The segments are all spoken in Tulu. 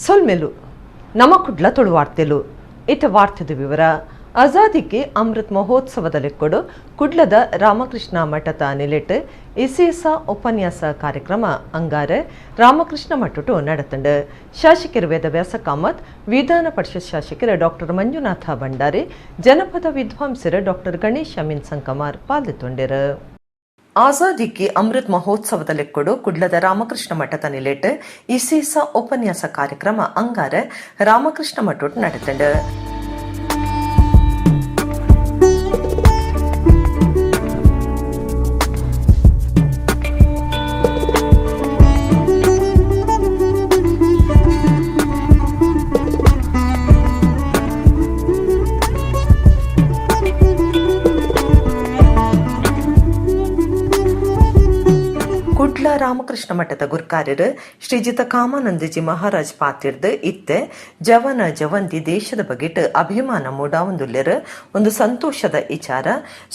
ಸೊಲ್ಮೆಲು ನಮ ಕುಡ್ಲ ತುಳುವಾರ್ತೆಲು ಇತ ವಾರ್ತೆದ ವಿವರ. ಆಜಾದಿಗೆ ಅಮೃತ್ ಮಹೋತ್ಸವದ ಲೆಕ್ಕೊಡು ಕುಡ್ಲದ ರಾಮಕೃಷ್ಣ ಮಠದ ನಿಲೆಟ್ ಇಸೇಸ ಉಪನ್ಯಾಸ ಕಾರ್ಯಕ್ರಮ ಅಂಗಾರೆ ರಾಮಕೃಷ್ಣ ಮಠಟು ನಡತಂಡು. ಶಾಸಕರು ವೇದವ್ಯಾಸ ಕಾಮತ್, ವಿಧಾನ ಪರಿಷತ್ ಶಾಸಕರು ಡಾಕ್ಟರ್ ಮಂಜುನಾಥ ಭಂಡಾರಿ, ಜನಪದ ವಿದ್ವಾಂಸರು ಡಾಕ್ಟರ್ ಗಣೇಶ್ ಅಮೀನ್ ಸಂಕಮಾರ್ ಪಾಲ್ಗೊಂಡರು. ಆಜಾದಿಗೆ ಅಮೃತ್ ಮಹೋತ್ಸವದ ಲೆಕ್ಕೊಡು ಕುಡ್ಲದ ರಾಮಕೃಷ್ಣ ಮಠದ ನಿಲೆಟ್ ಇಸೇಸ ಉಪನ್ಯಾಸ ಕಾರ್ಯಕ್ರಮ ಅಂಗಾರೆ ರಾಮಕೃಷ್ಣ ಮಠಟು ನಡತಂಡು. ಕುಡ್ಲ ರಾಮಕೃಷ್ಣ ಮಠದ ಗುರ್ಕಾರ್ಯರು ಶ್ರೀಜಿತ ಕಾಮಾನಂದಜಿ ಮಹಾರಾಜ್ ಪಾತಿರ್ದು ಇತ್ತೆ ಜವನ ಜವಂತಿ ದೇಶದ ಬಗೆಟ್ ಅಭಿಮಾನ ಮೂಡಾವೊಂದುಲ್ಲೆರ್. ಒಂದು ಸಂತೋಷದ ವಿಚಾರ.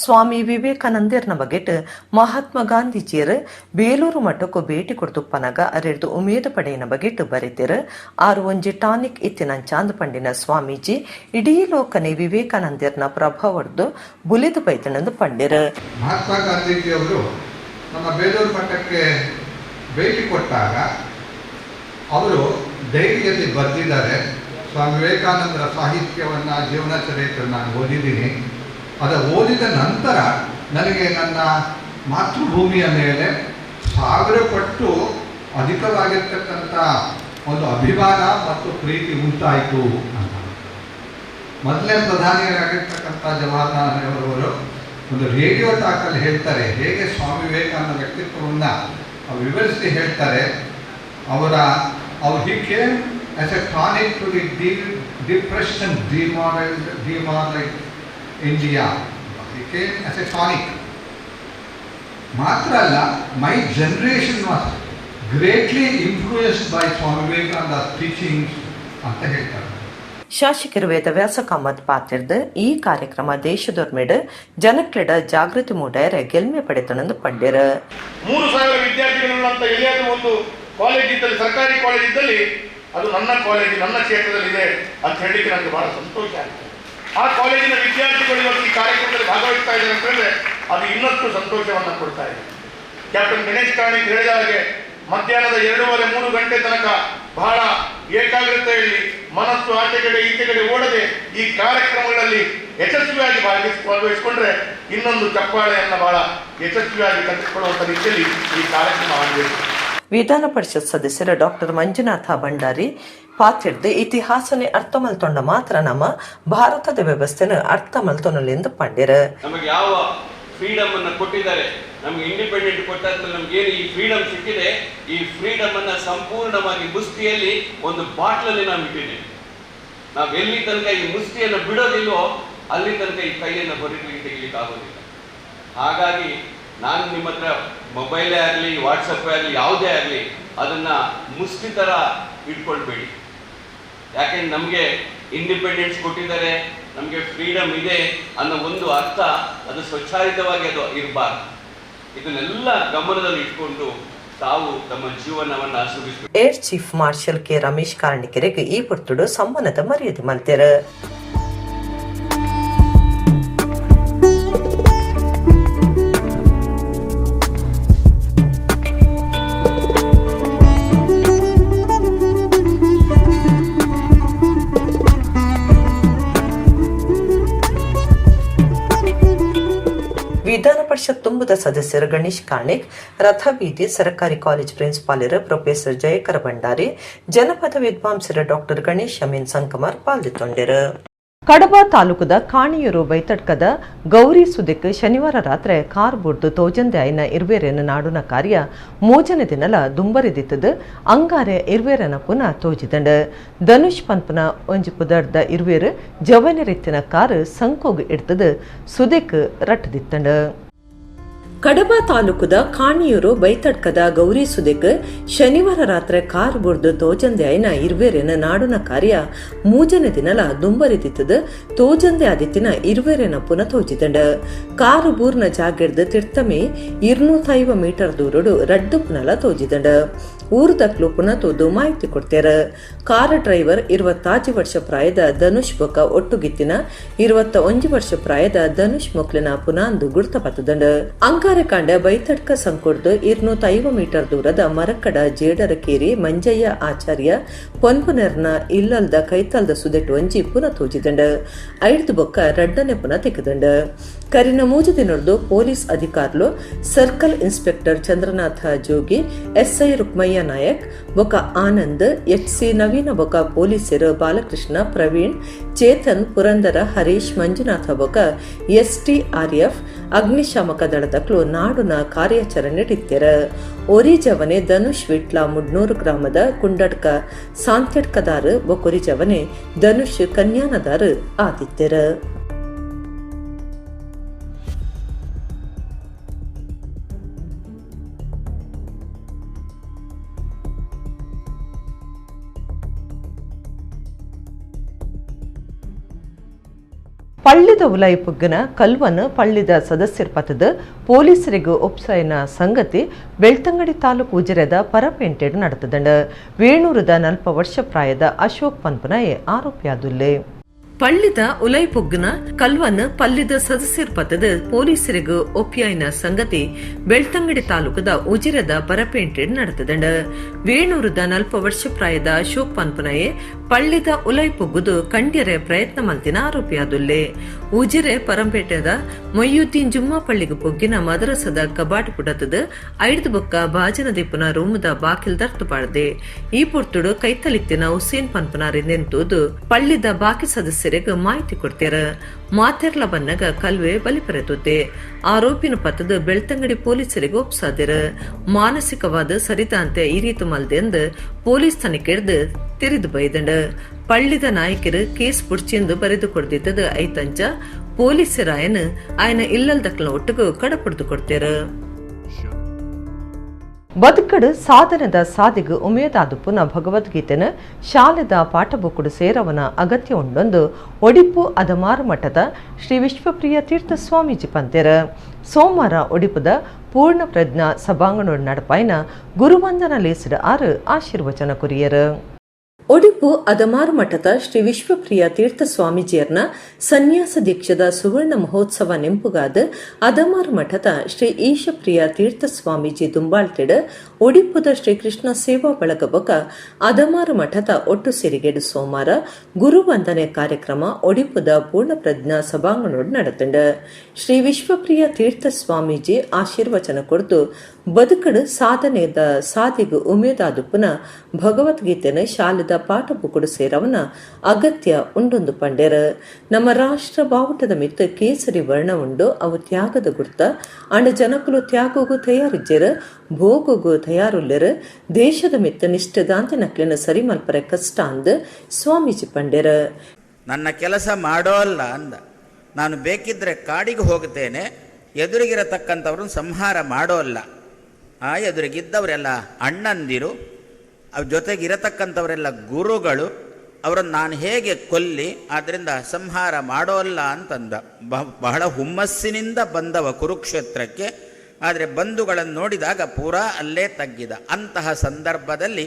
ಸ್ವಾಮಿ ವಿವೇಕಾನಂದರ್ನ ಬಗೆಟ್ ಮಹಾತ್ಮ ಗಾಂಧೀಜಿಯರು ಬೇಲೂರು ಮಠಕ್ಕೂ ಭೇಟಿ ಕೊಡ್ತುಪ್ಪನಗ ಅರೆರ್ದು ಉಮೇದು ಪಡೆಯಿನ ಬಗೆಟ್ ಬರೆತಿರು. ಆರು ಒಂಜಿ ಟಾನಿಕ್ ಇತ್ತಿನಂಚಾಂದ್ ಪಂಡಿನ ಸ್ವಾಮೀಜಿ ಇಡೀ ಲೋಕನೆ ವಿವೇಕಾನಂದರ್ನ ಪ್ರಭಾವಡ್ದು ಬುಲಿದು ಬೈತಣಂದು ಪಂಡಿರು. ಮಹಾತ್ಮ ಗಾಂಧೀಜಿಯವರು ನಮ್ಮ ಬೇಲೂರು ಮಠಕ್ಕೆ ಭೇಟಿ ಕೊಟ್ಟಾಗ ಅವರು ಡೈರಿಯಲ್ಲಿ ಬರೆದಿದ್ದಾರೆ. ಸ್ವಾಮಿ ವಿವೇಕಾನಂದರ ಸಾಹಿತ್ಯವನ್ನು, ಜೀವನ ಚರಿತ್ರೆ ನಾನು ಓದಿದ್ದೀನಿ. ಅದು ಓದಿದ ನಂತರ ನನಗೆ ನನ್ನ ಮಾತೃಭೂಮಿಯ ಮೇಲೆ 1000 ಪಟ್ಟು ಅಧಿಕವಾಗಿರ್ತಕ್ಕಂಥ ಒಂದು ಅಭಿಮಾನ ಮತ್ತು ಪ್ರೀತಿ ಉಂಟಾಯಿತು ಅಂತ. ಮೊದಲನೇ ಪ್ರಧಾನಿಯಾಗಿರ್ತಕ್ಕಂಥ ಜವಾಹರ್ಲಾಲ್ ನೆಹರು ಒಂದು ರೇಡಿಯೋ ಟಾಕಲ್ಲಿ ಹೇಳ್ತಾರೆ, ಹೇಗೆ ಸ್ವಾಮಿ ವಿವೇಕಾನಂದ ವ್ಯಕ್ತಿತ್ವವನ್ನು ವಿವರಿಸಿ ಹೇಳ್ತಾರೆ. ಅವರ ಅವ್ರು he came as a tonic to the depression demoralise India. He came as a tonic ಮಾತ್ರ ಅಲ್ಲ, my generation was greatly influenced by Swami Vivekananda teachings ಅಂತ ಹೇಳ್ತಾರೆ. ಶಾಸಕರು ವೇದವ್ಯಾಸ ಕಾಮತ್ ಪಾತಿರ್ದು ಈ ಕಾರ್ಯಕ್ರಮ ದೇಶದೊರ್ಮೆಡ್ ಜನಕ್ಲೆಡ ಜಾಗೃತಿ ಮೂಡಾಯರೆ ಗೆಲ್ಮೆ ಪಡೆತಣಂದು ಪಂಡಿರು. 3000 ವಿದ್ಯಾರ್ಥಿಗಳುಳ್ಳಂತ ಎಲ್ಲಿಯಾದರೂ ಒಂದು ಕಾಲೇಜ್ ಇದ್ದಲ್ಲಿ, ಸರ್ಕಾರಿ ಕಾಲೇಜ್ ಇದ್ದಲ್ಲಿ, ಅದು ನನ್ನ ಕಾಲೇಜು, ನನ್ನ ಕ್ಷೇತ್ರದಲ್ಲಿದೆ ಅಂತ ಹೇಳಲಿಕ್ಕೆ ನನಗೆ ಬಹಳ ಸಂತೋಷ ಆಗ್ತದೆ. ಆ ಕಾಲೇಜಿನ ವಿದ್ಯಾರ್ಥಿಗಳು ಇವತ್ತು ಈ ಕಾರ್ಯಕ್ರಮದಲ್ಲಿ ಭಾಗವಹಿಸ್ತಾ ಇದ್ದಾರೆ ಅಂತ ಹೇಳಿದ್ರೆ ಅದು ಇನ್ನಷ್ಟು ಸಂತೋಷವನ್ನು ಕೊಡ್ತಾ ಇದೆ. ಕ್ಯಾಪ್ಟನ್ ಗಣೇಶ್ ಕಾರ್ಣಿಕ್ ಹೇಳಿದ ಹಾಗೆ ಮಧ್ಯಾಹ್ನದ 2:30-3 ಗಂಟೆ ತನಕ ಬಹಳ ಏಕಾಗ್ರತೆಯಲ್ಲಿ, ಮನಸ್ಸು ಆಚೆ ಕಡೆ ಈಚೆ ಕಡೆ ಓಡದೆ ಈ ಕಾರ್ಯಕ್ರಮಗಳಲ್ಲಿ ಯಶಸ್ವಿಯಾಗಿ ಭಾಗವಹಿಸಿಕೊಂಡ್ರೆ ಇನ್ನೊಂದು ಚಪ್ಪಾಳೆಯನ್ನು ಬಹಳ ಯಶಸ್ವಿಯಾಗಿ ತೆಗೆದುಕೊಳ್ಳುವಂಥ ರೀತಿಯಲ್ಲಿ ಈ ಕಾರ್ಯಕ್ರಮ ಆಗಬೇಕು. ವಿಧಾನ ಪರಿಷತ್ ಸದಸ್ಯರ ಡಾಕ್ಟರ್ ಮಂಜುನಾಥ ಭಂಡಾರಿ ಪಾತಿರ್ದು ಇತಿಹಾಸನೆ ಅರ್ಥ ಮಲ್ತೊಂಡ ಮಾತ್ರ ನಮ್ಮ ಭಾರತದ ವ್ಯವಸ್ಥೆನ ಅರ್ಥ ಮಲ್ತೊನಲೆಂದು ಪಂಡಿರು. ನಮಗೆ ಯಾವ ಫ್ರೀಡಮ್ ಅನ್ನು ಕೊಟ್ಟಿದ್ದಾರೆ, ನಮ್ಗೆ ಇಂಡಿಪೆಂಡೆಂಟ್ ಕೊಟ್ಟಾದ್ಮೇಲೆ ನಮ್ಗೆ ಏನು ಈ ಫ್ರೀಡಮ್ ಸಿಕ್ಕಿದೆ, ಈ ಫ್ರೀಡಮ್ ಅನ್ನ ಸಂಪೂರ್ಣವಾಗಿ ಮುಷ್ಟಿಯಲ್ಲಿ ಒಂದು ಬಾಟ್ಲಲ್ಲಿ ನಾವು ಇಟ್ಟಿದ್ದೀವಿ. ನಾವು ಎಲ್ಲಿ ತನಕ ಈ ಮುಷ್ಟಿಯನ್ನು ಬಿಡೋದಿಲ್ವೋ ಅಲ್ಲಿ ತನಕ ಈ ಕೈಯನ್ನು ಹೊರಗೆ ತೆಗಿಲಿಕ್ಕೆ ಆಗೋದಿಲ್ಲ. ಹಾಗಾಗಿ ನಾನು ನಿಮ್ಮ ಹತ್ರ ಮೊಬೈಲೇ ಆಗಲಿ, ವಾಟ್ಸಪ್ಪೇ ಆಗಲಿ, ಯಾವುದೇ ಆಗಲಿ, ಅದನ್ನು ಮುಷ್ಟಿ ಥರ ಇಟ್ಕೊಳ್ಬೇಡಿ. ಯಾಕೆಂದ್ರೆ ನಮಗೆ ಇಂಡಿಪೆಂಡೆನ್ಸ್ ಕೊಟ್ಟಿದ್ದಾರೆ, ನಮಗೆ ಫ್ರೀಡಮ್ ಇದೆ ಅನ್ನೋ ಒಂದು ಅರ್ಥ ಅದು ಸ್ವಚ್ಛಾರಿತವಾಗಿ ಅದು ಇರಬಾರ್ದು. ಇದನ್ನೆಲ್ಲ ಗಮನದಲ್ಲಿ ಇಟ್ಕೊಂಡು ತಾವು ತಮ್ಮ ಜೀವನವನ್ನು ಸುಗಿಸ್ಬೇಕು. Air chief marshal K Ramesh ಕಾರ್ಣಿಕೆರೆಗೆ ಈ ಪೊರ್ತುಡು ಸಮ್ಮಾನದ ಮರ್ಯಾದೆ ಮಲ್ತೆರು. ವಿಧಾನ ಪರಿಷತ್ ತುಂಬುದ ಸದಸ್ಯರು ಗಣೇಶ್ ಕಾರ್ಣಿಕ್, ರಥಬೀದಿ ಸರ್ಕಾರಿ ಕಾಲೇಜ್ ಪ್ರಿನ್ಸಿಪಾಲರು ಪ್ರೊಫೆಸರ್ ಜಯಕರ ಭಂಡಾರಿ, ಜನಪದ ವಿದ್ವಾಂಸರು ಡಾಕ್ಟರ್ ಗಣೇಶ್ ಅಮೀನ್ ಸಂಕಮಾರ್ ಪಾಲ್ಗೊಂಡರು. ಕಡಬ ತಾಲೂಕದ ಕಾಣಿಯೂರು ಬೈತಡ್ಕದ ಗೌರಿ ಸುದಿಕ್ ಶನಿವಾರ ರಾತ್ರಿ ಕಾರ್ ಬುಡ್ದು ತೋಜಂದೆ ಐನ ಇರ್ವೇರೆನ ನಾಡುನ ಕಾರ್ಯ ಮೂಜನ ದಿನಲ ದುಂಬರಿದಿತ್ತದು. ಅಂಗಾರೆ ಇರ್ವೇರನ ಪುನಃ ತೋಜಿದಂಡ. ಧನುಷ್ ಪಂಪನ ಒಂಜಿ ಪುದರ್ದ ಇರ್ವೇರು ಜವನರಿತ್ತಿನ ಕಾರ್ ಸಂಕೋಗು ಇಡ್ತದು ಸುದಿಕ್ ರಟ್ಟದಿತ್ತಂಡ. ಕಡಬ ತಾಲೂಕುದ ಕಾಣಿಯೂರು ಬೈತಡ್ಕದ ಗೌರಿ ಸುದೆಕ್ ಶನಿವಾರ ರಾತ್ರಿ ಕಾರ್ ಬುರ್ದು ತೋಜಂದೆ ಆಯ್ನ ಇರ್ವೇರೆನ ನಾಡುನ ಕಾರ್ಯ ಮೂಜನೆ ದಿನಲ ದುಂಬರಿದಿತ್ತದ ತೋಜಂದೆ ಆದಿತ್ತಿನ ಇರ್ವೇರೆನ ಪುನ ತೋಜಿದಂಡ. Car ಬೂರ್ನ ಜಾಗೆಡ್ದು ತಿರ್ತಮೆ 250 metre ದೂರಡು ರಡ್ಡು ಪುನಲ ತೋಜಿದಂಡ. ಊರುದಕ್ಲು ಪುನಃ ತೋದು ಮಾಹಿತಿ ಕೊಡ್ತೇರ. ಕಾರ್ ಡ್ರೈವರ್ 25 ವರ್ಷ ಪ್ರಾಯದ ಧನುಷ್ ಬೊಕ ಒಟ್ಟುಗಿತ್ತಿನ 21 ವರ್ಷ ಪ್ರಾಯದ ಧನುಷ್ ಮೊಕ್ಲಿನ ಪುನಃ ಅಂದು ಗುರ್ತ ಪತ್ತದಂಡ. ಅಂಗಾರಕಾಂಡ ಬೈತಡ್ಕ ಸಂಕೊಡ್ದು 250 ಮೀಟರ್ ದೂರದ ಮರಕಡ ಜೇಡರಕೇರಿ ಮಂಜಯ್ಯ ಆಚಾರ್ಯ ಪೊನ್ಪುನೆರ್ನ ಇಲ್ಲಲ್ದ ಕೈತಲ್ದ ಸುದೆಟ್ಟು ಒಂಜಿ ಪುನಃ ತೋಜಿದಂಡ. ಐಡ್ದು ಬೊಕ್ಕ ರಡ್ಡನೆ ಪುನಃ ತೆಗೆದಂಡ. ಕರಿನ ಮೂಜು ದಿನರ್ದು ಪೊಲೀಸ್ ಅಧಿಕಾರಿಲು circle inspector Chandranatha Jogi, SI Rukmayya Nayak ಬೊಕ ಆನಂದ್, ಎಚ್ಸಿ ನವೀನ ಬೊಕ ಪೊಲೀಸರು ಬಾಲಕೃಷ್ಣ, ಪ್ರವೀಣ್, ಚೇತನ್, ಪುರಂದರ, ಹರೀಶ್, ಮಂಜುನಾಥ ಬೊಕ ಎಸ್ಟಿಆರ್ಎಫ್ ಅಗ್ನಿಶಾಮಕ ದಳದಕ್ಲು ನಾಡುನ ಕಾರ್ಯಾಚರಣೆ ಇತ್ತೆರ. ಒರಿಜವನೆ ಧನುಷ್ ವಿಟ್ಲ ಮುಡ್ನೂರು ಗ್ರಾಮದ ಕುಂಡಡ್ಕ ಸಾಂತ್ಯಡ್ಕದಾರು ಬೊಕೊರಿಜವನೆ ಧನುಷ್ ಕನ್ಯಾನದಾರು ಆದಿತ್ಯರ. ಪಳ್ಳಿದ ಉಲಾಯಿಪುಗ್ಗನ ಕಲ್ವನ್ ಪಳ್ಳಿದ ಸದಸ್ಯರ ಪತದ ಪೊಲೀಸರಿಗೂ ಒಪ್ಸಾಯಿನ ಸಂಗತಿ ಬೆಳ್ತಂಗಡಿ ತಾಲೂಕು ಉಜಿರೆದ ಪರಪೇಂಟೆಡ್ ನಡೆತದಂಡ. ವೇಣೂರದ 40 ವರ್ಷ ಪ್ರಾಯದ ಅಶೋಕ್ ಪನ್ಪುನಾಯೆ ಆರೋಪಿಯಾದುಲ್ಲೆ. ಪಳ್ಳಿದ ಉಲೈಪುಗ್ಗನ ಕಲ್ವನ್ ಪಲ್ಲಿದ ಸದಸ್ಯರ ಪತದ ಪೊಲೀಸರಿಗೂ ಒಪ್ಪಿಯಾಯಿನ ಸಂಗತಿ ಬೆಳ್ತಂಗಡಿ ತಾಲೂಕದ ಉಜಿರದ ಪರಪೇಂಟೆಡ್ ನಡೆತದಂಡ. ವೇಣೂರದ 40 ವರ್ಷ ಪ್ರಾಯದ ಅಶೋಕ್ ಪನ್ಪುನಾಯೆ ಪಳ್ಳಿದ ಉಲೈಪುಗ್ಗುದು ಕಂಡ್ಯರೆ ಪ್ರಯತ್ನ ಮಲ್ತಿನ ಆರೋಪಿಯಾದುಲ್ಲೆ. ಉಜಿರೆ ಪರಂಪೇಟೆದ ಮೊಯ್ಯುದ್ದೀನ್ ಜುಮ್ಮಾ ಪಳ್ಳಿಗೆ ಪೊಗ್ಗಿನ ಮದರಸದ ಕಬಾಟ್ ಪುಡತದ ಐಡ್ದು ಬೊಕ್ಕ ಬಾಜನ ದಿಪ್ಪುನ ರೂಮದ ಬಾಕಿಲ್ ದರ್ತು ಪಾಡ್ದೆ. ಈ ಪೊರ್ತುಡು ಕೈತಲಿತ್ತಿನ ಹುಸೇನ್ ಪನ್ಪುನಾರಿ ನೆಂತುದು ಪಳ್ಳಿದ ಬಾಕಿ ಸದಸ್ಯರಿಗೆ ಮಾಹಿತಿ ಕೊಡ್ತೇರ. ಮಾತೆರ್ಲ ಬನ್ನಗ ಕಲ್ವೆ ಬಲಿಪರೆತುತ್ತೆ. ಆರೋಪಿನ ಪತ್ತದ ಬೆಳ್ತಂಗಡಿ ಪೊಲೀಸರಿಗೆ ಒಪ್ಸಾದಿರ. ಮಾನಸಿಕವಾದ ಸರಿತಾಂತೆ ಈ ರೀತಿ ಮಲ್ದೆಂದು ಪೊಲೀಸ್ ತನಿಖೆಡ್ದು ತಿರಿದು ಬೈದಂಡ. ಪಳ್ಳಿದ ನಾಯಕರು ಕೇಸ್ ಪುಡ್ಚೆಂದು ಬರೆದು ಕೊಡ್ದಿದ್ದದು ಐತಂಚ ಪೊಲೀಸರಾಯನ ಆಯನ ಇಲ್ಲಲ್ದಕ್ಲ ಒಟ್ಟಿಗೂ ಕಡಪುಡ್ದು ಕೊಡ್ತೇರ. ಬದುಕಡು ಸಾಧನದ ಸಾದಿಗು ಉಮೇದಾದ ಪುನಃ ಭಗವದ್ಗೀತೆನ ಶಾಲೆದ ಪಾಠ ಬುಕ್ಕುಡು ಸೇರವನ ಅಗತ್ಯ ಉಂಡೊಂದು ಒಡಿಪು ಅದಮಾರು ಮಠದ ಶ್ರೀ ವಿಶ್ವಪ್ರಿಯ ತೀರ್ಥ ಸ್ವಾಮೀಜಿ ಪಂತೆರ. ಸೋಮವಾರ ಒಡಿಪುದ ಪೂರ್ಣ ಪ್ರಜ್ಞಾ ಸಭಾಂಗಣ ನಡಪಾಯಿನ ಗುರುವಂದನ ಲೇಸಿಡ ಆರು ಆಶೀರ್ವಚನ ಕುರಿಯರು. ಒಡಿಪು ಅದಮಾರು ಮಠದ ಶ್ರೀ ವಿಶ್ವಪ್ರಿಯ ತೀರ್ಥ ಸ್ವಾಮೀಜಿಯರ್ನ ಸನ್ಯಾಸ ದೀಕ್ಷದ ಸುವರ್ಣ ಮಹೋತ್ಸವ ನೆಂಪುಗಾದ ಅದಮಾರು ಮಠದ ಶ್ರೀ ಈಶಪ್ರಿಯ ತೀರ್ಥ ಸ್ವಾಮೀಜಿ ದುಂಬಾಳ್ತಿಡ ಒಡಿಪುದ ಶ್ರೀಕೃಷ್ಣ ಸೇವಾ ಬಳಗ ಬೊಕ ಅದಮಾರು ಮಠದ ಒಟ್ಟು ಸಿರಿಗೇಡು ಸೋಮವಾರ ಗುರುವಂದನೆ ಕಾರ್ಯಕ್ರಮ ಒಡಿಪುದ ಪೂರ್ಣಪ್ರಜ್ಞಾ ಸಭಾಂಗಣೋಡು ನಡೆತಂಡ. ಶ್ರೀ ವಿಶ್ವಪ್ರಿಯ ತೀರ್ಥ ಸ್ವಾಮೀಜಿ ಆಶೀರ್ವಚನ ಕೊಡ್ದು ಬದುಕಡು ಸಾಧನೆದ ಸಾದಿಗು ಉಮೇದಾದ ಪುನಃ ಭಗವದ್ಗೀತೆನ ಶಾಲೆದ ಪಾಠ ಬುಕ್ಕುಡು ಸೇರವನ ಅಗತ್ಯ ಉಂಡೊಂದು ಪಂಡೆರ. ನಮ್ಮ ರಾಷ್ಟ್ರ ಬಾವುಟದ ಮಿತ್ತ ಕೇಸರಿ ವರ್ಣ ಉಂಡು, ಅವು ತ್ಯಾಗದ ಗುರ್ತ. ಅಂಡ ಜನಕುಲು ತ್ಯಾಗೋಗು ತಯಾರಿಜ್ಜೆರ, ಭೋಗೋಗು ತಯಾರುಲ್ಲೆರ. ದೇಶದ ಮಿತ್ತ ನಿಷ್ಠೆದಾಂತೆ ನಕ್ಲಿನ ಸರಿ ಮಲ್ಪರೆ ಕಷ್ಟ ಅಂದ್ ಸ್ವಾಮೀಜಿ ಪಂಡೆರ. ನನ್ನ ಕೆಲಸ ಮಾಡೋಲ್ಲ ಅಂದ. ನಾನು ಬೇಕಿದ್ರೆ ಕಾಡಿಗೆ ಹೋಗ್ತೇನೆ, ಎದುರಿಗಿರತಕ್ಕಂಥವ್ರನ್ನ ಸಂಹಾರ ಮಾಡೋಲ್ಲ. ಆ ಎದುರಿಗಿದ್ದವರೆಲ್ಲ ಅಣ್ಣಂದಿರು, ಅವ್ರ ಜೊತೆಗಿರತಕ್ಕಂಥವರೆಲ್ಲ ಗುರುಗಳು, ಅವರನ್ನು ನಾನು ಹೇಗೆ ಕೊಲ್ಲಿ, ಆದ್ದರಿಂದ ಸಂಹಾರ ಮಾಡೋಲ್ಲ ಅಂತಂದ. ಬಹಳ ಹುಮ್ಮಸ್ಸಿನಿಂದ ಬಂದವ ಕುರುಕ್ಷೇತ್ರಕ್ಕೆ, ಆದರೆ ಬಂಧುಗಳನ್ನು ನೋಡಿದಾಗ ಪೂರಾ ಅಲ್ಲೇ ತಗ್ಗಿದ. ಅಂತಹ ಸಂದರ್ಭದಲ್ಲಿ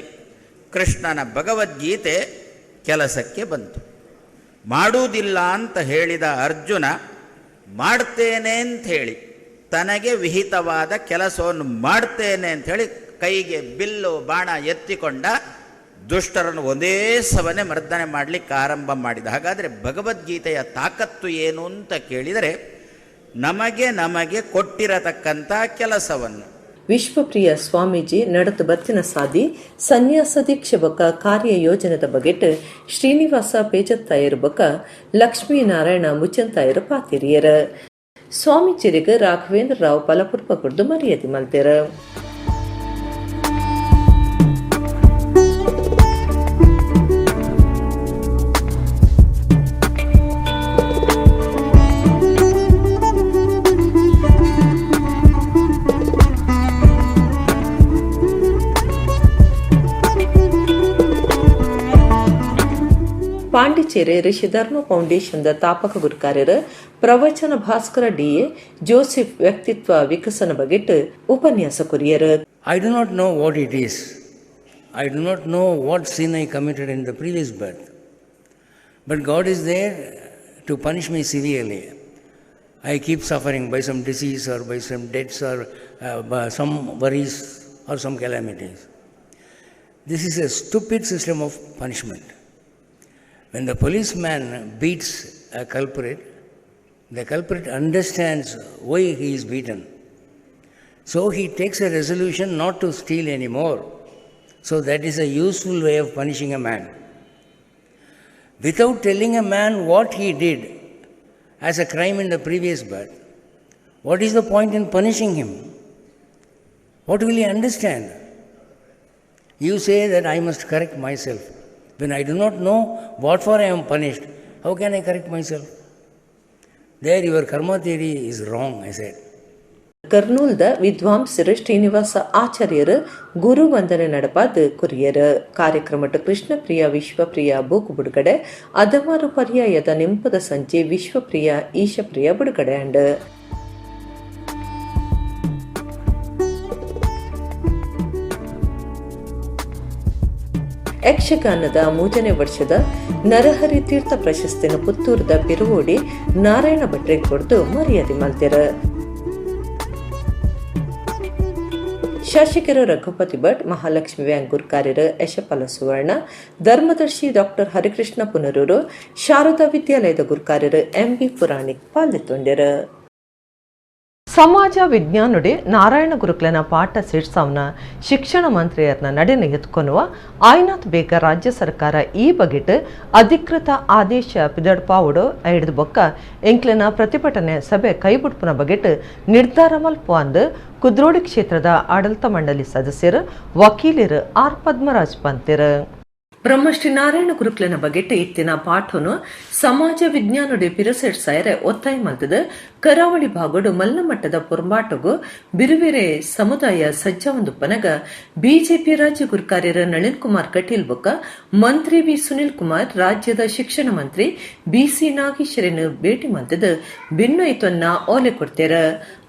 ಕೃಷ್ಣನ ಭಗವದ್ಗೀತೆ ಕೆಲಸಕ್ಕೆ ಬಂತು. ಮಾಡುವುದಿಲ್ಲ ಅಂತ ಹೇಳಿದ ಅರ್ಜುನ ಮಾಡ್ತೇನೆ ಅಂಥೇಳಿ, ತನಗೆ ವಿಹಿತವಾದ ಕೆಲಸವನ್ನು ಮಾಡ್ತೇನೆ ಅಂಥೇಳಿ ಕೈಗೆ ಬಿಲ್ಲು ಬಾಣ ಎತ್ತಿಕೊಂಡ ದುಷ್ಟರನ್ನು ಒಂದೇ ಸವನೆ ಮರ್ದನೆ ಮಾಡಲಿಕ್ಕೆ ಆರಂಭ ಮಾಡಿದ. ಹಾಗಾದರೆ ಭಗವದ್ಗೀತೆಯ ತಾಕತ್ತು ಏನು ಅಂತ ಕೇಳಿದರೆ, ನಮಗೆ ನಮಗೆ ಕೊಟ್ಟಿರತಕ್ಕಂಥ ಕೆಲಸವನ್ನು. ವಿಶ್ವಪ್ರಿಯ ಸ್ವಾಮೀಜಿ ನಡೆದು ಬತ್ತಿನ ಸಾದಿ ಸನ್ಯಾಸ ದೀಕ್ಷೆ ಬೊಕ್ಕ ಕಾರ್ಯ ಯೋಜನೆದ ಬಗೆಟ್ ಶ್ರೀನಿವಾಸ ಪೇಜತ್ತಾಯರು ಬೊಕ್ಕ ಲಕ್ಷ್ಮೀನಾರಾಯಣ ಮುಚ್ಚಂತಾಯರು ಪಾತಿರಿಯರ. ಸ್ವಾಮೀಜಿರಿಗೆ ರಾಘವೇಂದ್ರ ರಾವ್ ಫಲಪುರ್ಪ ಕೊಡ್ದು ಮರ್ಯಾದೆ ಮಲ್ತೆರ. ಪಾಂಡಿಚೇರಿ ಋಷಿಧರ್ಮ ಫೌಂಡೇಶನ್ the ತಾಪಕ ಗುರುಕಾರ್ಯರು ಪ್ರವಚನ ಭಾಸ್ಕರ ಡಿಎ ಜೋಸೆಫ್ ವ್ಯಕ್ತಿತ್ವ ವಿಕಸನ ಬಗೆಟ್ ಉಪನ್ಯಾಸ courier. I do not know what it is. I do not know what sin I committed in the previous birth. But God is there to punish me severely. I keep suffering by some disease or by some debts or by some worries or some calamities. This is a stupid system of punishment. When the policeman beats a culprit, the culprit understands why he is beaten. So he takes a resolution not to steal anymore. So that is a useful way of punishing a man. Without telling a man what he did as a crime in the previous birth, what is the point in punishing him? What will he understand? You say that I must correct myself. When I do not know what for I am punished, how can I correct myself? There your karma theory is wrong, I said. ಕರ್ನೂಲ್ದ ವಿದ್ವಾಂಸರು ಶ್ರೀನಿವಾಸ ಆಚಾರ್ಯರು ಗುರು ವಂದನೆ ನಡಪಾದ ಕೊರಿಯರ್. ಕಾರ್ಯಕ್ರಮದ ಕೃಷ್ಣಪ್ರಿಯ ವಿಶ್ವಪ್ರಿಯ ಬೂಕು ಬಿಡುಗಡೆ, ಅದಮಾರು ಪರ್ಯಾಯದ ನೆಂಪದ ಸಂಚೆ ವಿಶ್ವಪ್ರಿಯ ಈಶಪ್ರಿಯ ಬಿಡುಗಡೆ ಅಂಡ್. ಯಕ್ಷಗಾನದ ಮೂರನೇ ವರ್ಷದ ನರಹರಿ ತೀರ್ಥ ಪ್ರಶಸ್ತಿನ ಪುತ್ತೂರದ ಪಿರುವೋಡಿ ನಾರಾಯಣ ಭಟ್ರೆ ಕೊಡ್ದು ಮರ್ಯಾದೆ ಮಲ್ತೆರ. ಶಾಸಕರು ರಘುಪತಿ ಭಟ್, ಮಹಾಲಕ್ಷ್ಮಿ ಬ್ಯಾಂಕ್ ಗುರ್ಕಾರ್ಯರು ಯಶಪಾಲ ಸುವರ್ಣ, ಧರ್ಮದರ್ಶಿ ಡಾಕ್ಟರ್ ಹರಿಕೃಷ್ಣ ಪುನರೂರು, ಶಾರದಾ ವಿದ್ಯಾಲಯದ ಗುರ್ಕಾರ್ಯರು ಎಂಬಿ ಪುರಾಣಿಕ್ ಪಾಲ್ಗೊಂಡರು. ಸಮಾಜ ವಿಜ್ಞಾನುಡೆ ನಾರಾಯಣ ಗುರುಕ್ಲನ ಪಾಠ ಶೀರ್ಷಾವ್ನ ಶಿಕ್ಷಣ ಮಂತ್ರಿಯರ್ನ ನಡೆನ ಎತ್ಕೊನುವ ಆಯ್ನಾಥ್ ಬೇಗ ರಾಜ್ಯ ಸರ್ಕಾರ ಈ ಬಗೆಟ್ ಅಧಿಕೃತ ಆದೇಶ ಪಿದಡ್ಪಾವುಡು ಐಡ್ದು ಬೊಕ್ಕ ಎಂಕ್ಲೆನ ಪ್ರತಿಭಟನೆ ಸಭೆ ಕೈಬುಡ್ಪುನ ಬಗೆಟ್ ನಿರ್ಧಾರ ಮಲ್ಪು ಅಂದ್ ಕುದ್ರೋಳಿ ಕ್ಷೇತ್ರದ ಆಡಳಿತ ಮಂಡಳಿ ಸದಸ್ಯರು ವಕೀಲರು ಆರ್ ಪದ್ಮರಾಜ್ ಪಂತೆರು. ಬ್ರಹ್ಮಶ್ರೀ ನಾರಾಯಣ ಗುರುಕ್ಲೆನ ಬಗೆಟ್ ಇತ್ತಿನ ಪಾಠನು ಸಮಾಜ ವಿಜ್ಞಾನಡೆ ಪಿರಸೆಡ್ ಸಾಯರೆ ಒತ್ತಾಯ ಮಲ್ತದ ಕರಾವಳಿ ಭಾಗಡು ಮಲ್ಲಮಟ್ಟದ ಪೊರ್ಂಬಾಟಗು ಬಿರುವೆರೆ ಸಮುದಾಯ ಸಜ್ಜಾವಂದುಪ್ಪನಗ ಬಿಜೆಪಿ ರಾಜ್ಯ ಗುರುಕಾರ್ಯರ ನಳಿನ್ ಕುಮಾರ್ ಕಟೀಲ್ ಬೊಕ್ಕ ಮಂತ್ರಿ ವಿ ಸುನಿಲ್ ಕುಮಾರ್ ರಾಜ್ಯದ ಶಿಕ್ಷಣ ಮಂತ್ರಿ ಬಿಸಿ ನಾಗೇಶ್ವರನ್ ಭೇಟಿ ಮಲ್ತದ ಬಿನ್ನೊಯ್ತೊನ್ನ ಓಲೆ ಕೊಡ್ತೇರ.